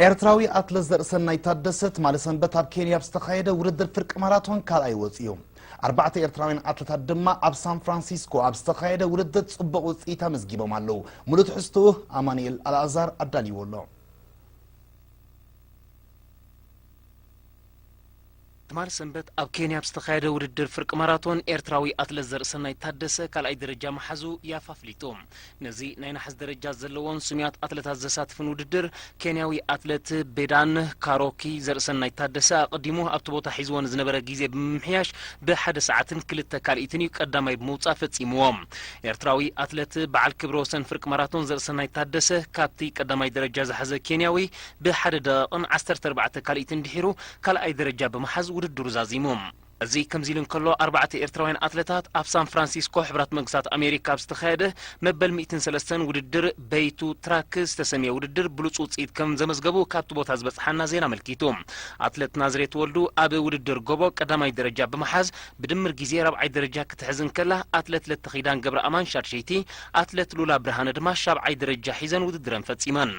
ኤርትራዊ ኣትለት ዘርእሰናይ ታደሰ ትማሊ ሰንበት ኣብ ኬንያ ኣብ ዝተኻየደ ውድድር ፍርቂ ማራቶን ካልኣይ ወጺኡ። ኣርባዕተ ኤርትራውያን ኣትለታት ድማ ኣብ ሳን ፍራንሲስኮ ኣብ ዝተኻየደ ውድድር ጽቡቕ ውጽኢት ኣመዝጊቦም ኣለዉ። ሙሉእ ትሕዝትኡ ኣማኑኤል ኣልኣዛር ኣዳልይዎ ኣሎ። ትማሊ ሰንበት ኣብ ኬንያ ኣብ ዝተኻየደ ውድድር ፍርቂ ማራቶን ኤርትራዊ ኣትለት ዘርእሰናይ ታደሰ ካልኣይ ደረጃ መሓዙ ያፋ ኣፍሊጡ። ነዚ ናይ ናሕስ ደረጃ ዘለዎን ስሙያት ኣትለታት ዘሳትፍን ውድድር ኬንያዊ ኣትለት ቤዳን ካሮኪ ዘርእሰናይ ታደሰ ኣቐዲሙ ኣብቲ ቦታ ሒዝዎ ንዝነበረ ግዜ ብምምሕያሽ ብሓደ ሰዓትን ክልተ ካልኢትን እዩ ቀዳማይ ብምውጻእ ፈጺምዎ። ኤርትራዊ ኣትለት በዓል ክብረ ወሰን ፍርቂ ማራቶን ዘርእሰናይ ታደሰ ካብቲ ቀዳማይ ደረጃ ዝሓዘ ኬንያዊ ብሓደ ደቂቕን ዓሰርተ ኣርባዕተ ካልኢትን ድሒሩ ካልኣይ ደረጃ ብምሓዝ ውድድሩ ዛዚሙ። እዚ ከምዚ ኢሉ እንከሎ፣ ኣርባዕተ ኤርትራውያን ኣትለታት ኣብ ሳን ፍራንሲስኮ ሕቡራት መንግስታት ኣሜሪካ ኣብ ዝተኻየደ መበል ሚእትን ሰለስተን ውድድር በይቱ ትራክ ዝተሰምየ ውድድር ብሉጽ ውጽኢት ከም ዘመዝገቡ ካብቲ ቦታ ዝበጽሓና ዜና ኣመልኪቱ። ኣትለት ናዝሬት ወልዱ ኣብ ውድድር ጎቦ ቀዳማይ ደረጃ ብምሓዝ ብድምር ግዜ ራብዓይ ደረጃ ክትሕዝ እንከላ፣ ኣትለት ለተኺዳን ገብረኣማን ሻድሸይቲ፣ ኣትለት ሉላ ብርሃነ ድማ ሻብዓይ ደረጃ ሒዘን ውድድረን ፈጺመን።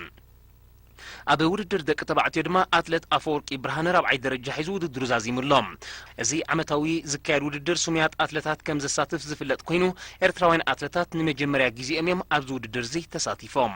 ኣብ ውድድር ደቂ ተባዕትዮ ድማ ኣትለት ኣፈወርቂ ብርሃነ ራብዓይ ደረጃ ሒዙ ውድድሩ ዛዚሙ ኣሎ። እዚ ዓመታዊ ዝካየድ ውድድር ስሙያት ኣትለታት ከም ዘሳትፍ ዝፍለጥ ኮይኑ፣ ኤርትራውያን ኣትለታት ንመጀመርያ ግዜኦም እዮም ኣብዚ ውድድር እዚ ተሳቲፎም።